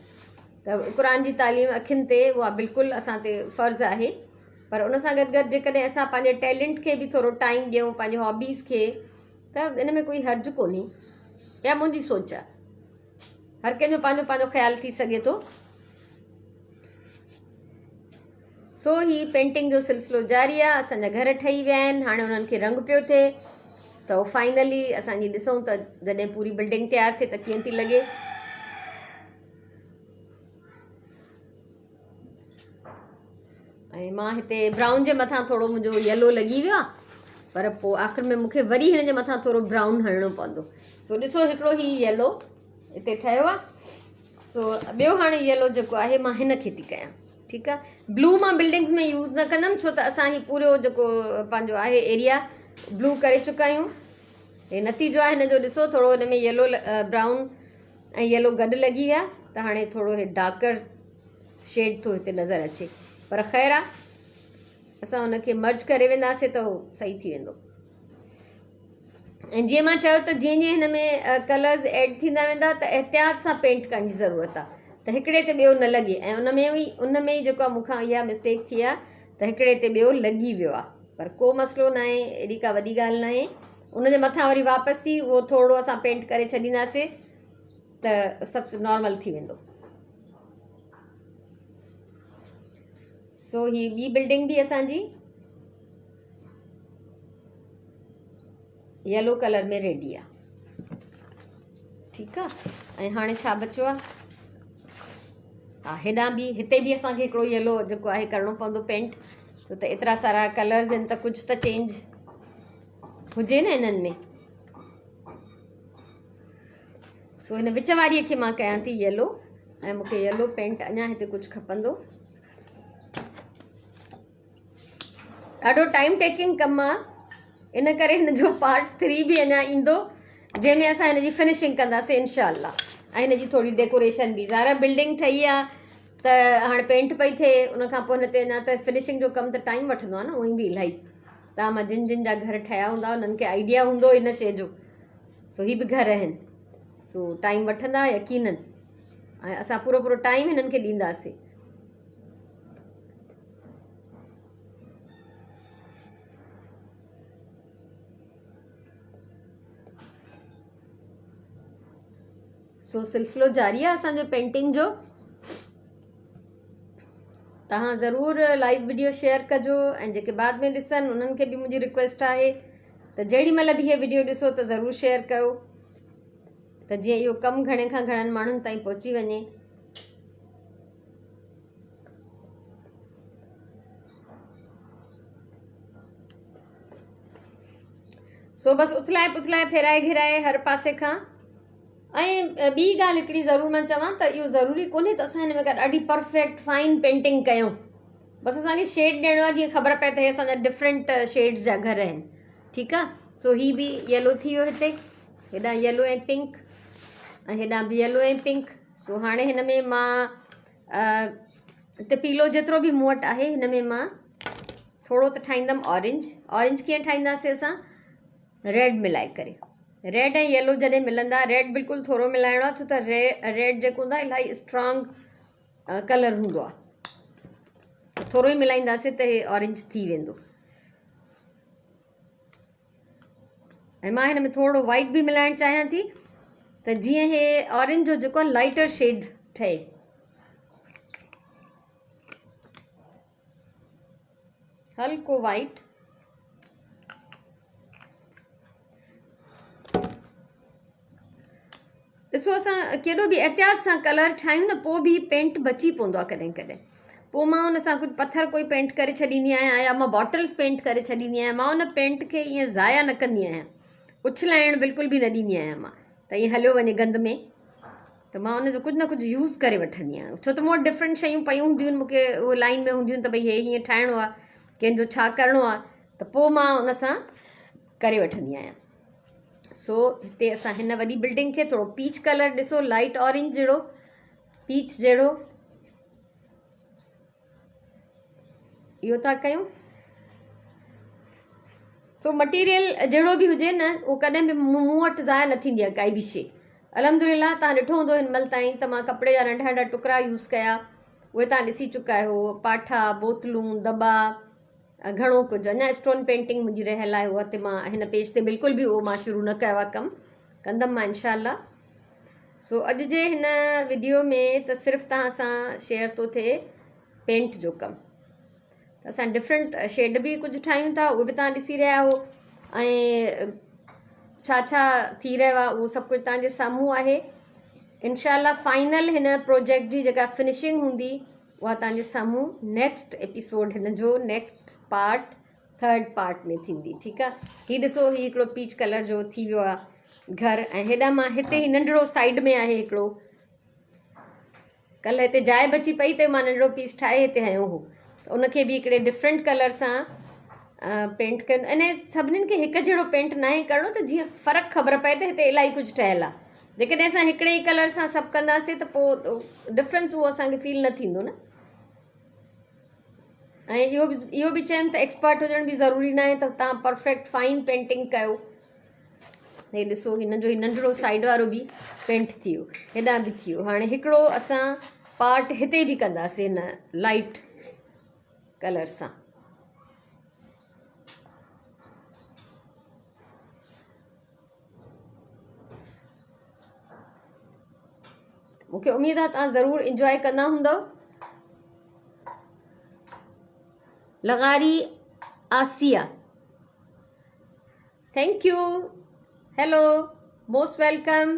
ته قرآن جي تعليم اکين تي اها بلڪل اسان تي فرض آهي پر ان سان گڏ گڏ جيڪڏهن اسان پنهنجي ٽيلنٽ کي به ٿورو ٽائيم ڏيون پنهنجي هابيز کي ته ان ۾ ڪوئي حرج ڪونهي اها منهنجي سوچ آهي هر ڪنهن جو پنهنجو پنهنجو خيال ٿي سگهي ٿو سو هي پينٽنگ جو سلسلو جاري آهي اسان جا گهر ٺهي ويا آهن هاڻي انهن کي رنگ پيو ٿئي ته فائنلي اسان جي ڏسون ته جڏهن پوري بلڊنگ تيار ٿئي ته ڪيئن ٿي لڳي ۽ مان هتي برائون جي مٿان ٿورو منهنجو يلو لڳي ويو آهي پر پوء آخر ۾ مونکي وري هن جي مٿان ٿورو برائون هڻڻو پوندو سو ڏسو هڪڙو هي يلو هتي ٺهيو آهي سو ٻيو هاڻي يلو جيڪو آهي مان هن کي ٿي ڪيان ٺيڪ آهي بلو مان بلڊنگز ۾ يوز نه ڪندم ڇو ته اسان هي پورو جيڪو پنهنجو آهي ايريا بلو ڪري چڪا آهيون هي نتيجو آهي هن جو ڏسو ٿورو هن ۾ يلو برائون ۽ يلو گڏ لڳي ويا ته هاڻي ٿورو هي ڊارڪر شيڊ ٿو هتي نظر اچي پر خير آ اسان ان کي مرج ڪري وينداسي ته هو صحيح ٿي ويندو ۽ جيئن مان چيو ته جيئن جيئن هن ۾ ڪلرز ايڊ ٿيندا ويندا ته احتياط سان پينٽ ڪرڻ جي ضرورت آ ته هڪڙي تي ٻيو نه لڳي ۽ ان ۾ ئي ان ۾ ئي جيڪو مون کان اها مسٽيڪ ٿي آ ته هڪڙي تي ٻيو لڳي ويو آ پر ڪو مسئلو نه آهي ايڏي ڪا وڏي ڳالهه نه آهي ان جي مٿان وري واپس ئي اهو ٿورو اسان پينٽ ڪري ڇڏينداسي ته سڀ نارمل ٿي ويندو سو هي ٻي بلڊنگ به اسان جي يلو ڪلر ۾ ريڊي آ ٺيڪ آ ۽ هاڻي ڇا بچيو آ ها هيڏانهن به هتي به اسان کي هڪڙو يلو جيڪو آهي ڪرڻو پوندو پينٽ ڇو ته ايترا سارا ڪلرز آهن ته ڪجهه ته چينج هجي نه انهن ۾ سو هن وچ واري کي مان ڪيان ٿي يلو ۽ مونکي يلو پينٽ اڃا هتي ڪجهه کپندو ڏاڍو ٽائيم ٽيڪنگ ڪم آ ان ڪري هن جو پارٽ 3 به اڃا ايندو جنهن ۾ اسان هن جي فنشنگ ڪنداسين انشاء الله ۽ هن جي ٿوري ڊيڪوريشن به ظاهر بلڊنگ ٺهي آ ته هاڻي پينٽ پئي ٿئي ان کان پوء هن تي اڃا ته فنشنگ جو ڪم ته ٽائيم وٺندو آ نه اونئي به الاهي توهان مان جن جن جا گهر ٺهيا هوندا انهن کي آئيڊيا هوندو ان شيء جو سو هي به گهر آهن سو ٽائيم وٺندا يقينن ۽ اسان پورو پورو ٽائيم هنن کي ڏينداسين سو سلسلو جاري آهي اسان جو پينٽنگ جو توهان ضرور لائيو وڊيو شيئر ڪجو ۽ جيڪي بعد ۾ ڏسن انهن کي به منهنجي رڪويسٽ آهي ته جهڙي مهل به هيء وڊيو ڏسو ته ضرور شيئر ڪيو ته جيئن اهو ڪم گهڻي کان گهڻن ماڻهن تائين پهچي وڃي. سو بس اٿلائي پٿلائي ڦيرائي گهيرائي هر پاسي کان ۽ ٻي ڳالهه هڪڙي ضرور مان چوان ته اهو ضروري ڪونهي ته اسان هن ۾ ڪا ڏاڍي پرفيڪٽ فائن پينٽنگ ڪيون بس اسان کي شيڊ ڏيڻو آهي جيئن خبر پئي ته هي اسان جا ڊفرنٽ شيڊز جا گهر آهن ٺيڪ آهي سو هي به يلو ٿي ويو هتي هيڏانهن يلو ۽ پنڪ ۽ هيڏانهن به يلو ۽ پنڪ. سو هاڻي هن ۾ مان هتي پيلو جيترو به مون وٽ آهي هن ۾ مان ٿورو ته ٺاهيندم اورينج. اورينج ڪيئن ٺاهينداسين اسان؟ ريڊ ملائي ڪري. ريڊ ۽ يلو جڏهن ملندا، ريڊ بلڪل ٿورو ملائڻو آهي ڇو ته ريڊ جيڪو هوندو آهي الاهي اسٽرانگ ڪلر هوندو آهي. ٿورو ئي ملائينداسين ته هي اورينج ٿي ويندو. ۽ مان هن ۾ ٿورو وائٽ به ملائڻ چاهيان ٿي ته جيئن هي اورينج جو جيڪو لائٽر شيڊ ٺهي. هلڪو وائٽ ڏسو اسان ڪيڏو به احتياط سان ڪلر ٺاهيون نه پوء به پينٽ بچي پوندو آهي ڪڏهن ڪڏهن پوء مان ان سان ڪجهه پٿر ڪوئي پينٽ ڪري ڇڏيندي آهيان يا مان باٽلس پينٽ ڪري ڇڏيندي آهيان مان ان پينٽ کي ائين ضايع نه ڪندي آهيان اڇلائڻ بلڪل به نه ڏيندي آهيان مان ته ائين هليو وڃي گند ۾ ته مان ان جو ڪجهه نه ڪجهه يوز ڪري وٺندي آهيان ڇو ته مون وٽ ڊفرنٽ شيون پيون هونديون آهن مون کي اهي لائن ۾ هونديون آهن ته ڀئي هي هيئن ٺاهڻو آهي ڪنهن جو ڇا ڪرڻو آهي ته پوء مان ان سان ڪري وٺندي آهيان سو هتي اسان هن وڏي بلڊنگ کي ٿورو پيچ ڪلر ڏسو لائٽ اورينج جهڙو پيچ جهڙو اهو ٿا ڪيون سو مٽيريل جهڙو به هجي نه اهو ڪڏهن به مون وٽ ضايع نه ٿيندي آهي ڪائي به شي الحمد لله تان ڏٺو هوندو هن مهل تائين ته مان ڪپڙي جا ننڍا ننڍا ٽڪرا يوز ڪيا اهي تان ڏسي چڪا آهيو پاٺا بوتلون دٻا گهڻو ڪجهه اڃا اسٽون پينٽنگ منهنجي رهيل آهي اها تي مان هن پيج تي بلڪل به اهو مان شروع نه ڪيو آهي ڪم ڪندم مان انشاء الله سو اڄ جي هن وڊيو ۾ ته صرف توهان سان شيئر ٿو ٿئي پينٽ جو ڪم ته اسان ڊفرنٽ شيڊ به ڪجهه ٺاهيون ٿا اهو به توهان ڏسي رهيا آهيو ۽ ڇا ڇا ٿي رهيو آهي اهو سڀ ڪجهه توهان جي سامهون آهي انشاء الله فائنل هن پروجيڪٽ جي جيڪا فنشنگ هوندي اها توهان جي سامهون نيڪسٽ ايپيسوڊ هن جو نيڪسٽ پارٽ ٿرڊ پارٽ ۾ ٿيندي ٺيڪ آ هي ڏسو هي هڪڙو پيچ ڪلر جو ٿي ويو آ گهر ۽ هيڏا مان هتي هي ننڍڙو سائيڊ ۾ آهي هڪڙو ڪلهه هتي جاء بچي پئي ته مان ننڍڙو پيس ٺاهي هتي هنيو هو ان کي به هڪڙي ڊفرنٽ ڪلر سان پينٽ ڪن ان سڀنين کي هڪ جهڙو پينٽ ناهي ڪرڻو ته جيئن فرق خبر پئي ته هتي الاهي ڪجهه ٺهيل آ جيڪڏهن اسان هڪڙي ئي ڪلر سان سڀ ڪنداسين ته پوء ڊفرنس اهو اسان کي فيل نه ٿيندو نه ۽ اهو به اهو به چين ته ايڪسپرٽ هجڻ به ضروري نه آهي ته تان پرفيڪٽ فائن پينٽنگ ڪيو هي ڏسو هن جو هي ننڍڙو سائيڊ وارو به پينٽ ٿي ويو هيڏانهن به ٿي ويو هاڻي هڪڙو اسان پارٽ هتي به ڪنداسين هن لائٽ ڪلر سان مون کي اميد آهي توهان ضرور انجواء ڪندا هوندؤ. لغاري Asiya thank you hello most welcome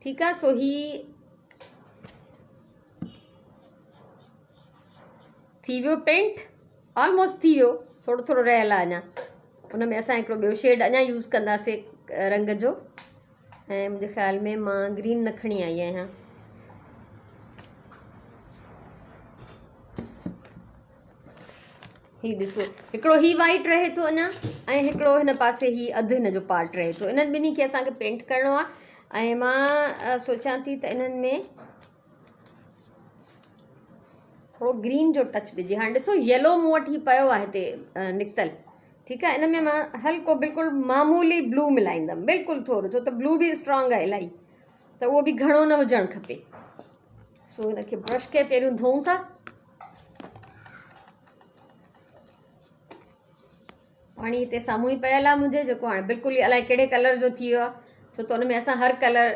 ٺيڪ آ سو هي ٿي ويو پينٽ آلموسٽ ٿي ويو ٿورو ٿورو رهيل آهي اڃا ان ۾ اسان هڪڙو ٻيو شيڊ اڃا يوز ڪنداسي رنگ جو ۽ منهنجي خيال ۾ مان گرين نه کڻي آئي آهيان هي ڏسو هڪڙو هي وائٽ رهي ٿو اڃا ۽ هڪڙو هن پاسي هي اڌ هن جو پارٽ رهي ٿو انهن ٻنهي کي اسانکي پينٽ ڪرڻو آهي ۽ مان سوچان ٿي ته انهن ۾ ٿورو گرين جو ٽچ ڏجي هاڻي ڏسو يلو مون وٽ هي پيو آهي هتي نڪتل ٺيڪ آهي ان ۾ مان هلڪو بلڪل معمولي بلو ملائيندم بلڪل ٿورو ڇو ته بلو به اسٽرانگ آهي الاهي ته اهو به گهڻو نه هجڻ کپي سو هن کي برش کي پهريون ڌوئون ٿا پاڻي هتي سامهون ئي پيل آهي منهنجي جيڪو هاڻي بلڪل ئي الائي ڪهڙي ڪلر جو ٿي ويو آهي ڇو ته ان ۾ اسان هر ڪلر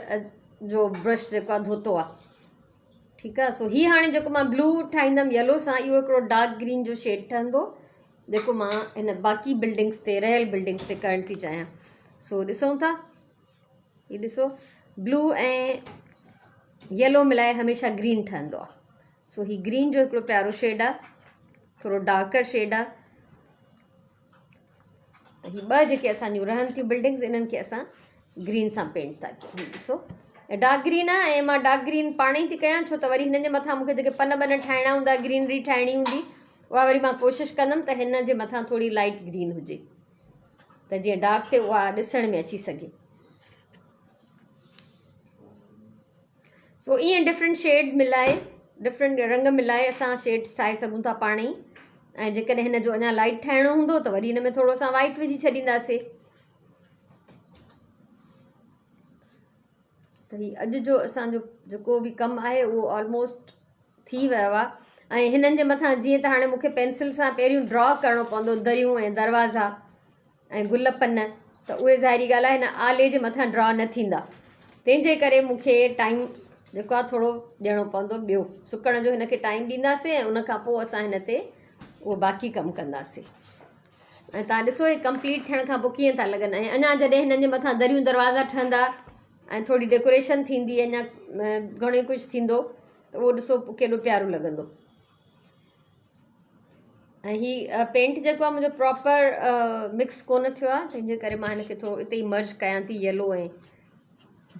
جو برش جيڪو آهي ڌوتو آهي ٺيڪ آهي سو هي هاڻي جيڪو مان بلو ٺاهيندم يلو سان اهو هڪڙو ڊارڪ گرين جو شيڊ ٺهندو جيڪو مان هن باقي بلڊنگس تي رهيل بلڊنگس تي ڪرڻ ٿي چاهيان سو ڏسون ٿا هي ڏسو بلو ۽ يلو ملائي هميشه گرين ٺهندو آهي سو هي گرين جو هڪڙو پيارو شيڊ آهي ٿورو ڊارڪر شيڊ آهي هي ٻه جيڪي اسان جون رهن ٿيون بلڊنگز انهن کي اسان گرين سان پينٽ ٿا ڪيون هي ڏسو ڊارڪ گرين آهي ۽ مان ڊارڪ گرين پاڻ ئي ٿي ڪيان ڇو ته وري هنن جي مٿان مونکي جيڪي پن ٻن ٺاهڻا هوندا گرينري ٺاهڻي هوندي اها وري مان ڪوشش ڪندم ته هن جي مٿان ٿوري لائٽ گرين هجي ته جيئن ڊارڪ ٿئي اها ڏسڻ ۾ اچي سگهي. سو ائين ڊفرنٽ شيڊز ملائي ڊفرنٽ رنگ ملائي اسان شيڊز ٺاهي سگهون ٿا پاڻ ئي ۽ جيڪڏهن هن جو اڃا لائٽ ٺاهڻو هوندو ته وري هن ۾ ٿورو اسان وائٽ وجهي ڇڏينداسي ته هي اڄ جو اسانجو جيڪو به ڪم آهي اهو آلموسٽ ٿي ويو آهي ۽ هنن جي مٿان جيئن ته هاڻي مونکي پينسل سان پهريون ڊرا ڪرڻو پوندو دريون ۽ دروازا ۽ گل پن ته اهي ظاهري ڳالهه آهي هن آلي جي مٿان ڊرا نه ٿيندا تنهن جي ڪري مون کي ٽائيم جيڪو آهي ٿورو ڏيڻو پوندو ٻيو سڪڻ جو هن کي ٽائيم ڏينداسين ۽ ان کان پوء اسان هن تي اهو باقي ڪم ڪنداسين ۽ تان ڏسو هي ڪمپليٽ ٿيڻ کان پوء ڪيئن ٿا لڳن ۽ اڃا جڏهن هنن جي مٿان دريون دروازا ٺهندا ۽ ٿوري ڊيڪوريشن ٿيندي اڃا گهڻو ئي ڪجهه ٿيندو ته اهو ڏسو ڪيڏو پيارو لڳندو ۽ هي پينٽ جيڪو آهي منهنجو پراپر مڪس ڪونه ٿيو آهي تنهن جي ڪري مان هن کي ٿورو اتي ئي مرج ڪيان ٿي يلو ۽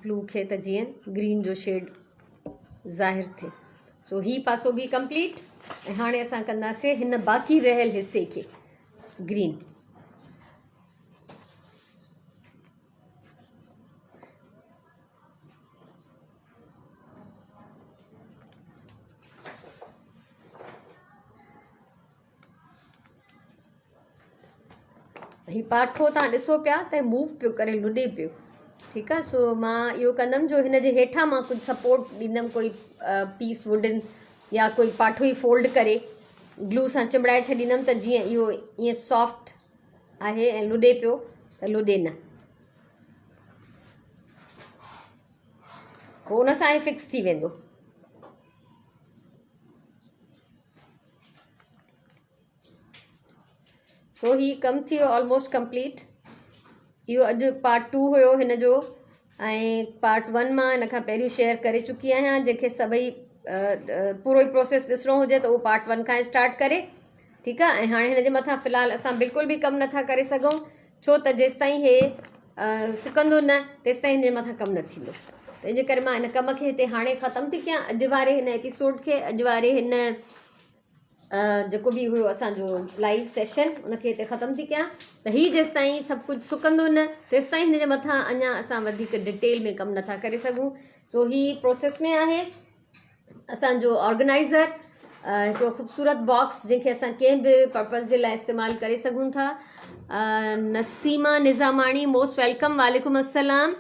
بلو کي ته جيئن گرين جو شيڊ ظاهر ٿئي سو هي پاسو به ڪمپليٽ ۽ هاڻي اسان ڪنداسين هن باقي رهيل حصي کي گرين هي پاٺو تان ڏسو پيا ته موو پيو ڪري لڏي پيو ٺيڪ آ سو مان اهو ڪندم جو هن جي هيٺان مان ڪجهه سپورٽ ڏيندم ڪوئي پيس ووڊن يا ڪوئي پاٺو ئي فولڊ ڪري گلو سان چنبڙائي ڇڏيندم ته جيئن اهو ائين سافٽ آهي ۽ لڏي پيو ته لڏي نه پوء ان سان هي فڪس ٿي ويندو. سو هي ڪم ٿي ويو آلموسٽ ڪمپليٽ اهو اڄ پارٽ ٽو هيو هن جو ۽ پارٽ ون مان هن کان پهريون شيئر ڪري چڪي آهيان جنهن کي سڀئي پورو ئي پروسيس ڏسڻو هجي ته اهو پارٽ ون کان اسٽارٽ ڪري ٺيڪ آهي ۽ هاڻي هن جي مٿان في الحال اسان بلڪل به ڪم نٿا ڪري سگهون ڇو ته جيستائين هي سڪندو نه تيستائين هن جي مٿان ڪم نه ٿيندو تنهن جي ڪري مان هن ڪم کي هتي هاڻي ختم ٿي ڪيان اڄ واري هن ايپيسوڊ کي اڄ واري هن جيڪو به هيو اسانجو لائيو سيشن ان کي هتي ختم ٿي ڪيان ته هي جيستائين سڀ ڪجهه سڪندو نه تيستائين هن جي مٿان اڃا اسان وڌيڪ ڊيٽيل ۾ ڪم نٿا ڪري سگهون سو هي پروسيس ۾ آهي اسان جو آرگنائزر هڪڙو خوبصورت باڪس جنهن کي اسان ڪنهن به پرپز جي لاء استعمال ڪري سگهون ٿا نسيما نظاماڻي موسٽ welcome وعليڪم السلام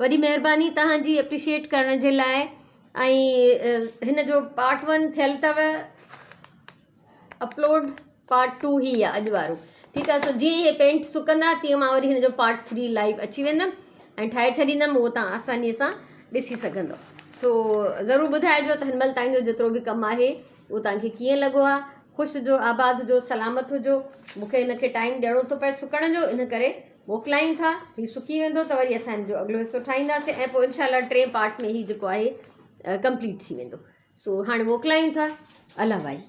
وڏي مهرباني توهان جي اپريشيٽ ڪرڻ جي لاء ۽ هن جو پارٽ ون ٿيل اٿو اپلوڊ پارٽ ٽو هي آ اڄ وارو ٺيڪ آ سو جيئن هي پينٽ سڪندا تيئن مان وري هن جو پارٽ ٿري لائيو اچي ويندم ۽ ٺاهي ڇڏيندم اهو تان آساني سان ڏسي سگهندو سو ضرور ٻڌائجو ته هن مهل تائين جو جيترو به ڪم آهي اهو تان کي ڪيئن لڳو آ خوش هجو آباد هجو سلامت هجو مون کي هن کي ٽائيم ڏيڻو ٿو پئي سڪڻ جو ان ڪري موڪلايون ٿا هي سڪي ويندو ته وري اسان هن جو اڳلو حصو ٺاهينداسين ۽ پوء انشاء الله ٽئين پارٽ ۾ هي جيڪو آهي ڪمپليٽ ٿي ويندو سو هاڻي موڪلايون ٿا الله وائي.